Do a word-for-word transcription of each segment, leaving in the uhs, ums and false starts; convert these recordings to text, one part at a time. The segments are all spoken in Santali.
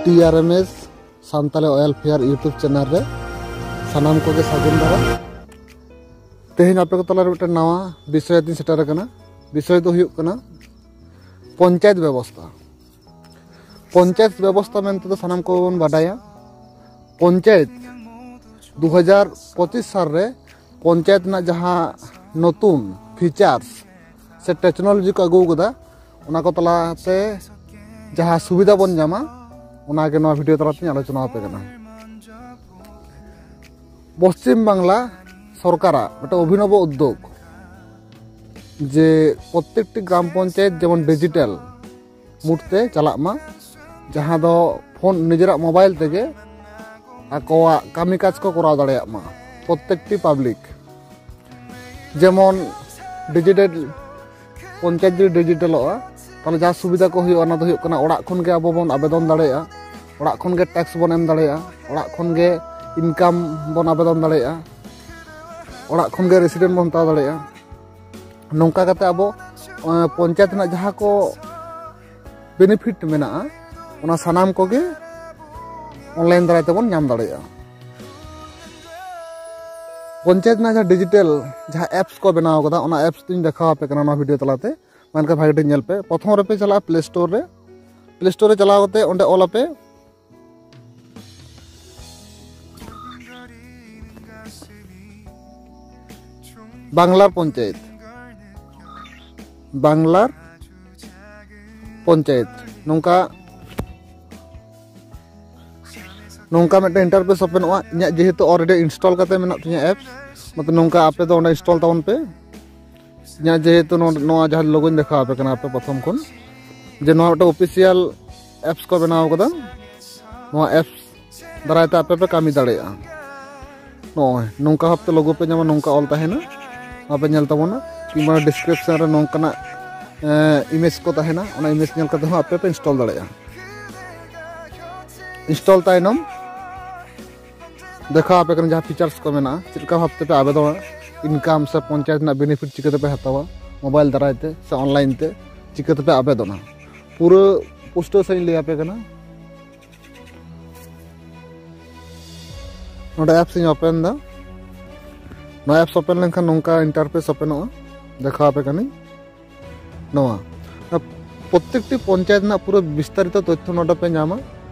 T R M S Santali welfare YouTube channel ᱨᱮ ᱥᱟᱱᱟᱢ ᱠᱚᱜᱮ ᱥᱟᱹᱜᱩᱱ ᱫᱟᱨᱟᱢ᱾ ᱛᱮᱦᱮᱧ ᱟᱯᱮ ᱠᱚ ᱛᱟᱞᱟᱨᱮ ᱢᱤᱫᱴᱮᱱ ᱱᱟᱣᱟ ᱵᱤᱥᱚᱭ ᱟᱛᱮᱧ ᱥᱮᱴᱮᱨ ᱟᱠᱟᱱᱟ᱾ ᱵᱤᱥᱚᱭ ᱫᱚ ᱦᱩᱭᱩᱜ ᱠᱟᱱᱟ ᱯᱚᱧᱪᱟᱭᱮᱛ ᱵᱮᱵᱚᱥᱛᱷᱟ᱾ ᱯᱚᱧᱪᱟᱭᱮᱛ ᱵᱮᱵᱚᱥᱛᱷᱟ ᱢᱮᱱᱛᱮ ᱫᱚ ᱥᱟᱱᱟᱢ ᱠᱚᱵᱚᱱ ᱵᱟᱰᱟᱭᱟ, ᱯᱚᱧᱪᱟᱭᱮᱛ ᱫᱩ ᱦᱟᱡᱟᱨ ᱯᱚᱸᱪᱤᱥ ᱥᱟᱞ ᱨᱮ ᱯᱚᱧᱪᱟᱭᱮᱛ ᱨᱮᱱᱟᱜ ᱡᱟᱦᱟᱸ ᱱᱚᱛᱩᱱ ᱯᱷᱤᱪᱟᱨᱥ ᱥᱮ ᱴᱮᱠᱱᱳᱞᱚᱡᱤ ᱠᱚ ᱟᱹᱜᱩ ᱟᱠᱟᱫᱟ, ᱚᱱᱟ ᱠᱚ ᱛᱟᱞᱟᱛᱮ ᱡᱟᱦᱟᱸ ᱥᱩᱵᱤᱫᱷᱟ ᱵᱚᱱ ᱧᱟᱢᱟ, ᱚᱱᱟᱜᱮ ᱱᱚᱣᱟ ᱵᱷᱤᱰᱤᱭᱳ ᱛᱟᱞᱟᱛᱮᱧ ᱟᱞᱳᱪᱚᱱᱟ ᱟᱯᱮ ᱠᱟᱱᱟ᱾ ᱯᱚᱥᱪᱤᱢ ᱵᱟᱝᱞᱟ ᱥᱚᱨᱠᱟᱨᱟᱜ ᱢᱤᱫᱴᱟᱝ ᱚᱵᱷᱤᱱᱚᱵᱚ ᱩᱫᱽᱫᱳᱜᱽ, ᱡᱮ ᱯᱨᱚᱛᱮᱠᱴᱤ ᱜᱨᱟᱢ ᱯᱚᱧᱪᱟᱭᱮᱛ ᱡᱮᱢᱚᱱ ᱰᱤᱡᱤᱴᱟᱞ ᱢᱳᱰ ᱛᱮ ᱪᱟᱞᱟᱜ ᱢᱟ, ᱡᱟᱦᱟᱸ ᱫᱚ ᱯᱷᱳᱱ, ᱱᱤᱡᱮᱨᱟᱜ ᱢᱳᱵᱟᱭᱤᱞ ᱛᱮᱜᱮ ᱟᱠᱚᱣᱟᱜ ᱠᱟᱹᱢᱤ ᱠᱟᱡᱽ ᱠᱚ ᱠᱚᱨᱟᱣ ᱫᱟᱲᱮᱭᱟᱜ ᱢᱟ ᱯᱨᱚᱛᱮᱠᱴᱤ ᱯᱟᱵᱽᱞᱤᱠ᱾ ᱡᱮᱢᱚᱱ ᱰᱤᱡᱤᱴᱟᱞ, ᱯᱚᱧᱪᱟᱭᱮᱛ ᱡᱩᱫᱤ ᱰᱤᱡᱤᱴᱟᱞᱚᱜᱼᱟ, ᱛᱟᱦᱚᱞᱮ ᱡᱟᱦᱟᱸ ᱥᱩᱵᱤᱫᱷᱟ ᱠᱚ ᱦᱩᱭᱩᱜᱼᱟ, ᱚᱱᱟ ᱫᱚ ᱦᱩᱭᱩᱜ ᱠᱟᱱᱟ ᱚᱲᱟᱜ ᱠᱷᱚᱱ ᱜᱮ ᱟᱵᱚ ᱵᱚᱱ ᱟᱵᱮᱫᱚᱱ ᱫᱟᱲᱮᱭᱟᱜᱼᱟ, ᱚᱲᱟᱜ ᱠᱷᱚᱱ ᱜᱮ ᱴᱮᱠᱥ ᱵᱚᱱ ᱮᱢ ᱫᱟᱲᱮᱭᱟᱜᱼᱟ, ᱚᱲᱟᱜ ᱠᱷᱚᱱ ᱜᱮ ᱤᱱᱠᱟᱢ ᱵᱚᱱ ᱟᱵᱮᱫᱚᱱ ᱫᱟᱲᱮᱭᱟᱜᱼᱟ, ᱚᱲᱟᱜ ᱠᱷᱚᱱ ᱜᱮ ᱨᱮᱥᱤᱰᱮᱱᱴ ᱵᱚᱱ ᱦᱟᱛᱟᱣ ᱫᱟᱲᱮᱭᱟᱜᱼᱟ᱾ ᱱᱚᱝᱠᱟ ᱠᱟᱛᱮ ᱟᱵᱚ, ᱮᱸ, ᱯᱚᱧᱪᱟᱭᱮᱛ ᱨᱮᱱᱟᱜ ᱡᱟᱦᱟᱸ ᱠᱚ ᱵᱮᱱᱤᱯᱷᱤᱴ ᱢᱮᱱᱟᱜᱼᱟ, ᱚᱱᱟ ᱥᱟᱱᱟᱢ ᱠᱚᱜᱮ ᱚᱱᱞᱟᱭᱤᱱ ᱫᱟᱨᱟᱭ ᱛᱮᱵᱚᱱ ᱧᱟᱢ ᱫᱟᱲᱮᱭᱟᱜᱼᱟ᱾ ᱯᱚᱧᱪᱟᱭᱮᱛ ᱨᱮᱱᱟᱜ ᱡᱟᱦᱟᱸ ᱰᱤᱡᱤᱴᱟᱞ ᱡᱟᱦᱟᱸ ᱮᱯᱥ ᱠᱚ ᱵᱮᱱᱟᱣ ᱠᱟᱫᱟ, ᱚᱱᱟ ᱮᱯᱥ ᱫᱚᱧ ᱫᱮᱠᱷᱟᱣ ᱟᱯᱮ ᱠᱟᱱᱟ ᱱᱚᱣᱟ ᱵᱷᱤᱰᱤᱭᱳ ᱛᱟᱞᱟᱛᱮ᱾ ᱢᱮᱱᱠᱷᱟᱱ ᱵᱷᱟᱜᱮ ᱴᱷᱤᱠ ᱧᱮᱞ ᱯᱮ, ᱯᱨᱚᱛᱷᱚᱢ ᱨᱮᱯᱮ ᱪᱟᱞᱟᱜᱼᱟ ᱯᱞᱮ ᱥᱴᱳᱨ ᱨᱮ᱾ ᱯᱞᱮ ᱥᱴᱳᱨ ᱨᱮ ᱪᱟᱞᱟᱣ ᱠᱟᱛᱮ ᱚᱸᱰᱮ ᱚᱞ ᱟᱯᱮ ᱵᱟᱝᱞᱟᱨ ᱯᱚᱧᱪᱟᱭᱮᱛ, ᱵᱟᱝᱞᱟᱨ ᱯᱚᱧᱪᱟᱭᱮᱛ, ᱱᱚᱝᱠᱟ, ᱱᱚᱝᱠᱟ ᱢᱤᱫᱴᱮᱱ ᱤᱱᱴᱟᱨᱯᱷᱮᱥ ᱳᱯᱮᱱᱚᱜᱼᱟ᱾ ᱤᱧᱟᱹᱜ ᱡᱮᱦᱮᱛᱩ ᱚᱞᱨᱮᱰᱤ ᱤᱱᱥᱴᱚᱞ ᱠᱟᱛᱮ ᱢᱮᱱᱟᱜ ᱛᱤᱧᱟᱹ ᱮᱯᱥ, ᱢᱚᱛᱞᱚᱵ ᱱᱚᱝᱠᱟ ᱟᱯᱮ ᱫᱚ ᱚᱸᱰᱮ ᱤᱱᱥᱴᱚᱞ ᱛᱟᱵᱚᱱ ᱯᱮ᱾ ᱤᱧᱟᱹᱜ ᱡᱮᱦᱮᱛᱩ ᱱᱚ-, ᱱᱚᱣᱟ ᱡᱟᱦᱟᱸ ᱞᱳᱜᱳᱧ ᱫᱮᱠᱷᱟᱣ ᱟᱯᱮ ᱠᱟᱱᱟ ᱟᱯᱮ ᱯᱨᱚᱛᱷᱚᱢ ᱠᱷᱚᱱ, ᱡᱮ ᱱᱚᱣᱟ ᱢᱤᱫᱴᱮᱱ ᱚᱯᱷᱤᱥᱤᱭᱟᱞ ᱮᱯᱥ ᱠᱚ ᱵᱮᱱᱟᱣ ᱠᱟᱫᱟ, ᱱᱚᱣᱟ ᱮᱯᱥ ᱫᱟᱨᱟᱭ ᱛᱮ ᱟᱯᱮ ᱯᱮ ᱠᱟᱹᱢᱤ ᱫᱟᱲᱮᱭᱟᱜᱼᱟ᱾ ᱱᱚᱜᱼᱚᱭ ᱱᱚᱝᱠᱟ ᱵᱷᱟᱵᱛᱮ ᱞᱳᱜᱳ ᱯᱮ ᱧᱟᱢᱟ, ᱱᱚᱝᱠᱟ ᱚᱞ ᱛᱟᱦᱮᱱᱟ, ᱱᱚᱣᱟ ᱯᱮ ᱧᱮᱞ ᱛᱟᱵᱚᱱᱟ, ᱠᱤᱝᱵᱟ ᱰᱤᱥᱠᱨᱤᱯᱥᱚᱱ ᱨᱮ ᱱᱚᱝᱠᱟᱱᱟᱜ, ᱮᱸ, ᱤᱢᱮᱡᱽ ᱠᱚ ᱛᱟᱦᱮᱱᱟ, ᱚᱱᱟ ᱤᱢᱮᱡᱽ ᱧᱮᱞ ᱠᱟᱛᱮ ᱦᱚᱸ ᱟᱯᱮ ᱯᱮ ᱤᱱᱥᱴᱚᱞ ᱫᱟᱲᱮᱭᱟᱜᱼᱟ᱾ ᱤᱱᱥᱴᱚᱞ ᱛᱟᱭᱱᱚᱢ ᱫᱮᱠᱷᱟᱣ ᱟᱯᱮ ᱠᱟᱱᱟ ᱡᱟᱦᱟᱸ ᱯᱷᱤᱪᱟᱨᱥ ᱠᱚ ᱢᱮᱱᱟᱜᱼᱟ, ᱪᱮᱫ ᱞᱮᱠᱟ ᱵᱷᱟᱵ ᱛᱮᱯᱮ ᱟᱵᱮᱫᱚᱱᱟ, ᱤᱱᱠᱟᱢ ᱥᱮ ᱯᱚᱧᱪᱟᱭᱮᱛ ᱨᱮᱱᱟᱜ ᱵᱮᱱᱤᱯᱷᱤᱴ ᱪᱤᱠᱟᱹ ᱛᱮᱯᱮ ᱦᱟᱛᱟᱣᱟ, ᱢᱳᱵᱟᱭᱤᱞ ᱫᱟᱨᱟᱭ ᱛᱮ ᱥᱮ ᱚᱱᱞᱟᱭᱤᱱ ᱛᱮ ᱪᱤᱠᱟᱹ ᱛᱮᱯᱮ ᱟᱵᱮᱫᱚᱱᱟ, ᱯᱩᱨᱟᱹ ᱯᱩᱥᱴᱟᱹᱣ ᱥᱟᱺᱦᱤᱡ ᱤᱧ ᱞᱟᱹᱭ ᱟᱯᱮ ᱠᱟᱱᱟ᱾ ᱱᱚᱰᱮ ᱮᱯᱥ ᱤᱧ ᱳᱯᱮᱱ ᱮᱫᱟ᱾ ᱱᱚᱣᱟ ᱮᱯᱥ ᱳᱯᱮᱱ ᱞᱮᱱᱠᱷᱟᱱ ᱱᱚᱝᱠᱟ ᱤᱱᱴᱟᱨᱯᱷᱮᱥ ᱳᱯᱮᱱᱚᱜᱼᱟ᱾ ᱫᱮᱠᱷᱟᱣ ᱟᱯᱮ ᱠᱟᱹᱱᱟᱹᱧ᱾ ᱱᱚᱣᱟ ᱯᱨᱚᱛᱮᱠᱴᱤ ᱯᱚᱧᱪᱟᱭᱮᱛ ᱨᱮᱱᱟᱜ ᱯᱩᱨᱟᱹ ᱵᱤᱥᱛᱟᱨᱤᱛᱚ ᱛᱚᱛᱛᱷᱚ ᱱᱚᱰᱮ ᱯᱮ ᱧᱟᱢᱟ,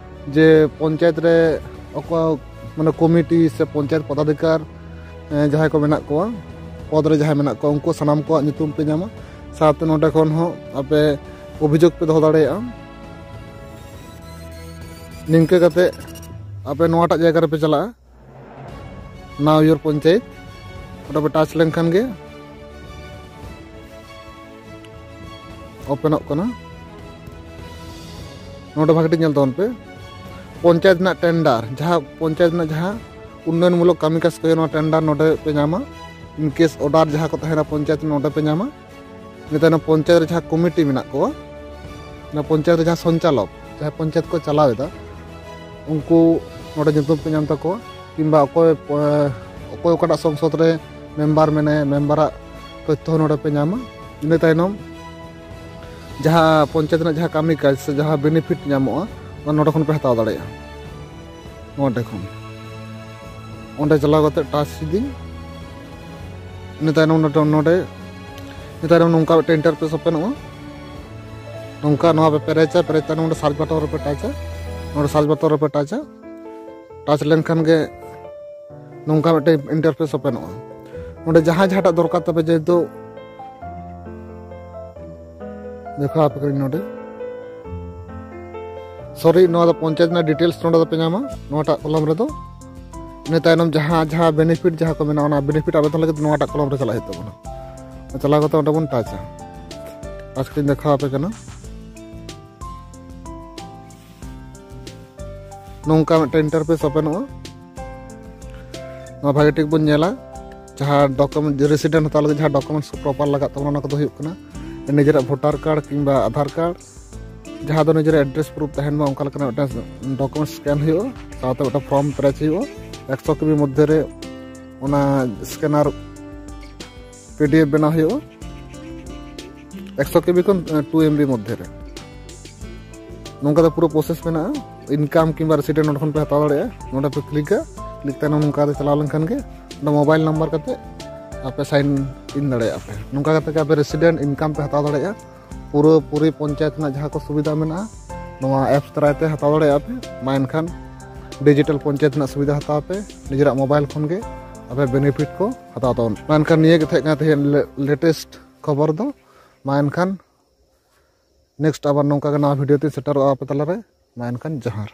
ᱡᱮ ᱯᱚᱧᱪᱟᱭᱮᱛ ᱨᱮ ᱚᱠᱚᱭ, ᱢᱟᱱᱮ, ᱠᱚᱢᱤᱴᱤ ᱥᱮ ᱯᱚᱧᱪᱟᱭᱮᱛ ᱯᱚᱫᱟᱫᱷᱤᱠᱟᱨ, ᱮ, ᱡᱟᱦᱟᱸᱭ ᱠᱚ ᱢᱮᱱᱟᱜ ᱠᱚᱣᱟ, ᱯᱚᱫᱽ ᱨᱮ ᱡᱟᱦᱟᱸᱭ ᱢᱮᱱᱟᱜ ᱠᱚᱣᱟ, ᱩᱱᱠᱩ ᱥᱟᱱᱟᱢ ᱠᱚᱣᱟᱜ ᱧᱩᱛᱩᱢ ᱯᱮ ᱧᱟᱢᱟ᱾ ᱥᱟᱶᱛᱮ ᱱᱚᱰᱮ ᱠᱷᱚᱱ ᱦᱚᱸ ᱟᱯᱮ ᱚᱵᱷᱤᱡᱳᱜᱽ ᱯᱮ ᱫᱚᱦᱚ ᱫᱟᱲᱮᱭᱟᱜᱼᱟ᱾ ᱱᱤᱝᱠᱟᱹ ᱠᱟᱛᱮ ᱟᱯᱮ ᱱᱚᱣᱟᱴᱟᱜ ᱡᱟᱭᱜᱟ ᱨᱮᱯᱮ ᱪᱟᱞᱟᱜᱼᱟ, Now Your ᱯᱚᱧᱪᱟᱭᱮᱛ, ᱚᱸᱰᱮ ᱯᱮ ᱴᱟᱪ ᱞᱮᱱᱠᱷᱟᱱ ᱜᱮ ᱳᱯᱮᱱᱚᱜ ᱠᱟᱱᱟ᱾ ᱱᱚᱰᱮ ᱵᱷᱟᱜᱮ ᱴᱷᱤᱠ ᱧᱮᱞ ᱛᱟᱵᱚᱱ ᱯᱮ, ᱯᱚᱧᱪᱟᱭᱮᱛ ᱨᱮᱱᱟᱜ ᱴᱮᱱᱰᱟᱨ, ᱡᱟᱦᱟᱸ ᱯᱚᱧᱪᱟᱭᱮᱛ ᱨᱮᱱᱟᱜ ᱡᱟᱦᱟᱸ ᱩᱱᱱᱚᱭᱚᱱ ᱢᱩᱞᱚᱠ ᱠᱟᱹᱢᱤ ᱠᱟᱡᱽ ᱠᱚ ᱦᱩᱭᱩᱜᱼᱟ, ᱱᱚᱣᱟ ᱴᱮᱱᱰᱟᱨ ᱱᱚᱰᱮ ᱯᱮ ᱧᱟᱢᱟ᱾ ᱤᱱ ᱠᱮᱥ ᱚᱰᱟᱨ ᱡᱟᱦᱟᱸ ᱠᱚ ᱛᱟᱦᱮᱱᱟ ᱯᱚᱧᱪᱟᱭᱮᱛ ᱨᱮ, ᱱᱚᱰᱮ ᱯᱮ ᱧᱟᱢᱟ᱾ ᱤᱱᱟᱹ ᱛᱟᱭᱱᱚᱢ ᱯᱚᱧᱪᱟᱭᱮᱛ ᱨᱮ ᱡᱟᱦᱟᱸ ᱠᱚᱢᱤᱴᱤ ᱢᱮᱱᱟᱜ ᱠᱚᱣᱟ, ᱚᱱᱟ ᱯᱚᱧᱪᱟᱭᱮᱛ ᱨᱮ ᱡᱟᱦᱟᱸ ᱥᱚᱧᱪᱟᱞᱚᱠ, ᱡᱟᱦᱟᱸ ᱯᱚᱧᱪᱟᱭᱮᱛ ᱠᱚ ᱪᱟᱞᱟᱣ ᱮᱫᱟ, ᱩᱱᱠᱩ ᱱᱚᱰᱮ ᱧᱩᱛᱩᱢ ᱯᱮ ᱧᱟᱢ ᱛᱟᱠᱚᱣᱟ, ᱠᱤᱝᱵᱟ ᱚᱠᱚᱭ, ᱚᱠᱚᱭ ᱚᱠᱟᱴᱟᱜ ᱥᱚᱝᱥᱚᱫ ᱨᱮ ᱢᱮᱢᱵᱟᱨ ᱢᱮᱱᱟᱭᱟ, ᱢᱮᱢᱵᱟᱨᱟᱜ ᱛᱚᱛᱛᱷᱚ ᱦᱚᱸ ᱱᱚᱰᱮ ᱯᱮ ᱧᱟᱢᱟ᱾ ᱤᱱᱟᱹ ᱛᱟᱭᱱᱚᱢ ᱡᱟᱦᱟᱸ ᱯᱚᱧᱪᱟᱭᱮᱛ ᱨᱮᱱᱟᱜ ᱡᱟᱦᱟᱸ ᱠᱟᱹᱢᱤ ᱠᱟᱡᱽ ᱥᱮ ᱡᱟᱦᱟᱸ ᱵᱮᱱᱤᱯᱷᱤᱴ ᱧᱟᱢᱚᱜᱼᱟ, ᱚᱱᱟ ᱱᱚᱰᱮ ᱠᱷᱚᱱ ᱯᱮ ᱦᱟᱛᱟᱣ ᱫᱟᱲᱮᱭᱟᱜᱼᱟ᱾ ᱱᱚᱰᱮ ᱠᱷᱚᱱ ᱚᱸᱰᱮ ᱪᱟᱞᱟᱣ ᱠᱟᱛᱮ ᱴᱟᱪ ᱤᱫᱤ᱾ ᱤᱱᱟᱹ ᱛᱟᱭᱱᱚᱢ ᱱᱚᱰᱮ, ᱱᱚᱰᱮ, ᱤᱱᱟᱹ ᱛᱟᱭᱱᱚᱢ ᱱᱚᱝᱠᱟ ᱢᱤᱫᱴᱮᱱ ᱤᱱᱴᱟᱨᱯᱷᱮᱥ ᱳᱯᱮᱱᱚᱜᱼᱟ᱾ ᱱᱚᱝᱠᱟ ᱱᱚᱣᱟ ᱯᱮ ᱯᱮᱨᱮᱡᱟ, ᱯᱮᱨᱮᱡ ᱛᱟᱭᱱᱚᱢ ᱱᱚᱰᱮ ᱥᱟᱨᱪ ᱵᱟᱴᱚᱱ ᱨᱮᱯᱮ ᱴᱟᱪᱟ᱾ ᱱᱚᱰᱮ ᱥᱟᱨᱪ ᱵᱟᱴᱚᱱ ᱨᱮᱯᱮ ᱴᱟᱪᱟ᱾ ᱴᱟᱪ ᱞᱮᱱᱠᱷᱟᱱ ᱜᱮ ᱱᱚᱝᱠᱟ ᱢᱤᱫᱴᱮᱱ ᱤᱱᱴᱟᱨᱯᱷᱮᱥ ᱳᱯᱮᱱᱚᱜᱼᱟ᱾ ᱱᱚᱰᱮ ᱡᱟᱦᱟᱸᱭ ᱡᱟᱦᱟᱸᱴᱟᱜ ᱫᱚᱨᱠᱟᱨ ᱛᱟᱯᱮ, ᱡᱮᱦᱮᱛᱩ ᱫᱮᱠᱷᱟᱣ ᱟᱯᱮ ᱠᱟᱹᱱᱟᱹᱧ ᱱᱚᱰᱮ᱾ ᱥᱚᱨᱤ, ᱱᱚᱣᱟ ᱫᱚ ᱯᱚᱧᱪᱟᱭᱮᱛ ᱨᱮᱱᱟᱜ ᱰᱤᱴᱮᱞᱥ ᱱᱚᱰᱮ ᱫᱚᱯᱮ ᱧᱟᱢᱟ, ᱱᱚᱣᱟᱴᱟᱜ ᱠᱚᱞᱚᱢ ᱨᱮᱫᱚ᱾ ᱤᱱᱟᱹ ᱛᱟᱭᱱᱚᱢ ᱡᱟᱦᱟᱸ, ᱡᱟᱦᱟᱸ ᱵᱮᱱᱤᱯᱷᱤᱴ ᱡᱟᱦᱟᱸ ᱠᱚ ᱢᱮᱱᱟᱜᱼᱟ, ᱚᱱᱟ ᱵᱮᱱᱤᱯᱷᱤᱴ ᱟᱵᱮᱫᱚᱱ ᱞᱟᱹᱜᱤᱫ ᱱᱚᱣᱟᱴᱟᱜ ᱠᱚᱞᱚᱢ ᱨᱮ ᱪᱟᱞᱟᱜ ᱦᱩᱭᱩᱜ ᱛᱟᱵᱚᱱᱟ᱾ ᱪᱟᱞᱟᱣ ᱠᱟᱛᱮ ᱚᱸᱰᱮ ᱵᱚᱱ ᱴᱟᱪᱟ᱾ ᱴᱟᱪ ᱠᱟᱛᱮᱧ ᱫᱮᱠᱷᱟᱣ ᱟᱯᱮ ᱠᱟᱱᱟ᱾ ᱱᱚᱝᱠᱟ ᱢᱤᱫᱴᱮᱱ ᱤᱱᱴᱟᱨᱯᱷᱮᱥ ᱳᱯᱮᱱᱚᱜᱼᱟ᱾ ᱱᱚᱣᱟ ᱵᱷᱟᱜᱮ ᱴᱷᱤᱠ ᱵᱚᱱ ᱧᱮᱞᱟ, ᱡᱟᱦᱟᱸ ᱰᱚᱠᱩᱢᱮᱱᱴ, ᱨᱮᱥᱤᱰᱮᱱᱴ ᱦᱟᱛᱟᱣ ᱞᱟᱹᱜᱤᱫ ᱡᱟᱦᱟᱸ ᱰᱚᱠᱩᱢᱮᱱᱴᱥ ᱯᱨᱚᱯᱟᱨ ᱞᱟᱜᱟᱜ ᱛᱟᱵᱚᱱᱟ, ᱚᱱᱟ ᱠᱚᱫᱚ ᱦᱩᱭᱩᱜ ᱠᱟᱱᱟ ᱱᱤᱡᱮᱨᱟᱜ ᱵᱷᱳᱴᱟᱨ ᱠᱟᱨᱰ ᱠᱤᱝᱵᱟ ᱟᱫᱷᱟᱨ ᱠᱟᱨᱰ, ᱡᱟᱦᱟᱸ ᱫᱚ ᱱᱤᱡᱮᱨᱟᱜ ᱮᱰᱨᱮᱥ ᱯᱨᱩᱯ ᱛᱟᱦᱮᱱ ᱢᱟ, ᱚᱱᱠᱟ ᱞᱮᱠᱟᱱᱟᱜ ᱢᱤᱫᱴᱟᱝ ᱰᱚᱠᱩᱢᱮᱱᱴ ᱥᱠᱮᱱ ᱦᱩᱭᱩᱜᱼᱟ, ᱥᱟᱶᱛᱮ ᱢᱤᱫᱴᱟᱝ ᱯᱷᱨᱚᱢ ᱯᱮᱨᱮᱡ ᱦᱩᱭᱩᱜᱼᱟ᱾ ᱮᱠᱥᱚ ᱠᱮᱵᱤ ᱢᱚᱫᱽᱫᱷᱮ ᱨᱮ ᱚᱱᱟ ᱥᱠᱮᱱᱟᱨ ᱯᱤᱰᱤᱮᱯᱷ ᱵᱮᱱᱟᱣ ᱦᱩᱭᱩᱜᱼᱟ, ᱮᱠᱥᱚ ᱠᱮᱵᱤ ᱠᱷᱚᱱ ᱴᱩ ᱮᱢᱵᱤ ᱢᱚᱫᱽᱫᱷᱮ ᱨᱮ᱾ ᱱᱚᱝᱠᱟ ᱫᱚ ᱯᱩᱨᱟᱹ ᱯᱨᱚᱥᱮᱥ ᱢᱮᱱᱟᱜᱼᱟ᱾ ᱤᱱᱠᱟᱢ ᱠᱤᱝᱵᱟ ᱨᱮᱥᱤᱰᱮᱱᱴ ᱱᱚᱸᱰᱮ ᱠᱷᱚᱱ ᱯᱮ ᱦᱟᱛᱟᱣ ᱫᱟᱲᱮᱭᱟᱜᱼᱟ᱾ ᱱᱚᱸᱰᱮ ᱯᱮ ᱠᱞᱤᱠᱟ, ᱠᱞᱤᱠ ᱛᱟᱭᱱᱚᱢ ᱱᱚᱝᱠᱟ ᱛᱮ ᱪᱟᱞᱟᱣ ᱞᱮᱱᱠᱷᱟᱱ ᱜᱮ ᱚᱸᱰᱮ ᱢᱳᱵᱟᱭᱤᱞ ᱱᱟᱢᱵᱟᱨ ᱠᱟᱛᱮ ᱟᱯᱮ ᱥᱟᱭᱤᱱ ᱤᱱ ᱫᱟᱲᱮᱭᱟᱜᱼᱟ ᱯᱮ᱾ ᱱᱚᱝᱠᱟ ᱠᱟᱛᱮ ᱜᱮ ᱟᱯᱮ ᱨᱮᱥᱤᱰᱮᱱᱴ ᱤᱱᱠᱟᱢ ᱯᱮ ᱦᱟᱛᱟᱣ ᱫᱟᱲᱮᱭᱟᱜᱼᱟ᱾ ᱯᱩᱨᱟᱹ ᱯᱩᱨᱤ ᱯᱚᱧᱪᱟᱭᱮᱛ ᱨᱮᱱᱟᱜ ᱡᱟᱦᱟᱸ ᱠᱚ ᱥᱩᱵᱤᱫᱷᱟ ᱢᱮᱱᱟᱜᱼᱟ, ᱱᱚᱣᱟ ᱮᱯᱥ ᱫᱟᱨᱟᱭ ᱛᱮ ᱦᱟᱛᱟᱣ ᱫᱟᱲᱮᱭᱟᱜᱼᱟ ᱯᱮ᱾ ᱢᱟ ᱮᱱᱠᱷᱟᱱ ᱰᱤᱡᱤᱴᱟᱞ ᱯᱚᱧᱪᱟᱭᱮᱛ ᱨᱮᱱᱟᱜ ᱥᱩᱵᱤᱫᱷᱟ ᱦᱟᱛᱟᱣ ᱯᱮ, ᱱᱤᱡᱮᱨᱟᱜ ᱢᱳᱵᱟᱭᱤᱞ ᱠᱷᱚᱱ ᱜᱮ ᱟᱯᱮ ᱵᱮᱱᱤᱯᱷᱤᱴ ᱠᱚ ᱦᱟᱛᱟᱣ ᱛᱟᱵᱚᱱ᱾ ᱢᱟ ᱮᱱᱠᱷᱟᱱ ᱱᱤᱭᱟᱹ ᱜᱮ ᱛᱟᱦᱮᱸ ᱠᱟᱱᱟ ᱛᱮᱦᱮᱧ ᱞᱮᱴᱮᱥᱴ ᱠᱷᱚᱵᱚᱨ ᱫᱚ᱾ ᱢᱟ ᱮᱱᱠᱷᱟᱱ ᱱᱮᱠᱥᱴ ᱟᱵᱟᱨ ᱱᱚᱝᱠᱟ ᱜᱮ ᱱᱟᱣᱟ ᱵᱷᱤᱰᱤᱭᱳ ᱛᱮ ᱥᱮᱴᱮᱨᱚᱜᱼᱟ ᱟᱯᱮ ᱛᱟᱞᱟᱨᱮ᱾ ᱢᱟ ᱮᱱᱠᱷᱟᱱ ᱡᱚᱦᱟᱨ᱾